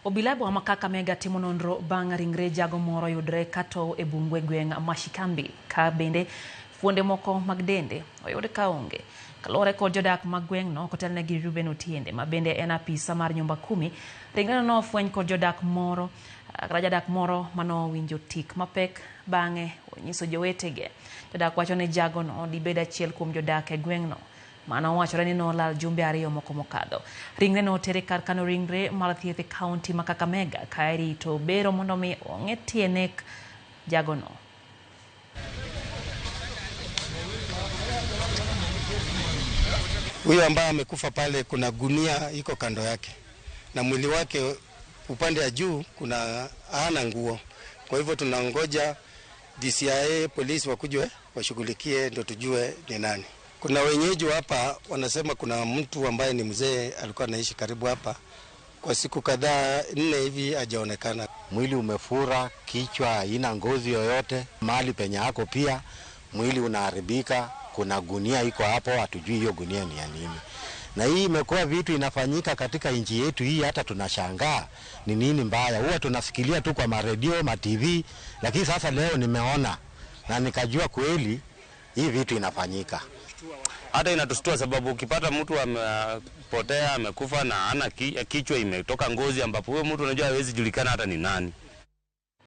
Obila e boma ma Kakamega timo nonro bang' ringre jago moro yudre katow e bungu e gweng' Mashikambi ka bende fuonde moko mag dende oyud ka onge. Kaluwore kod jodak mag gweng'no kotelnegi Ruben Otiende ma bende en apisa mar nyumba kumi, ringreno nofweny kod jodak moro kata jadak moro manowinjo tik mapek bang'e onyiso jowetege. Jodak wacho ni jagono dibed achiel kuom jodak e gweng'no. Mano wachore ni nolal jumbe ariyo moko mokadho. Ringre noter e kar kano ringre mar thieth e kaunti ma Kakamega ka irito bero mondo mi ong'e tie nek jagono. Huyo ambaye amekufa pale, kuna gunia iko kando yake na mwili wake upande ya juu kuna hana nguo. Kwa hivyo tunangoja DCIA polisi wakuje washughulikie ndio tujue ni nani. Kuna wenyeji hapa wanasema kuna mtu ambaye ni mzee alikuwa anaishi karibu hapa kwa siku kadhaa 4 hivi hajaonekana. Mwili umefura, kichwa haina ngozi yoyote, mahali penye hako pia mwili unaharibika. Kuna gunia iko hapo, hatujui hiyo gunia ni ya nini. Na hii imekuwa vitu inafanyika katika nchi yetu hii, hata tunashangaa ni nini mbaya. Huwa tunasikilia tu kwa maredio, ma TV, lakini sasa leo nimeona na nikajua kweli hii vitu inafanyika. Hata inatustua sababu ukipata mtu amepotea, amekufa na hana kichwa imetoka ngozi, ambapo huyo mtu unajua hawezi julikana hata ni nani.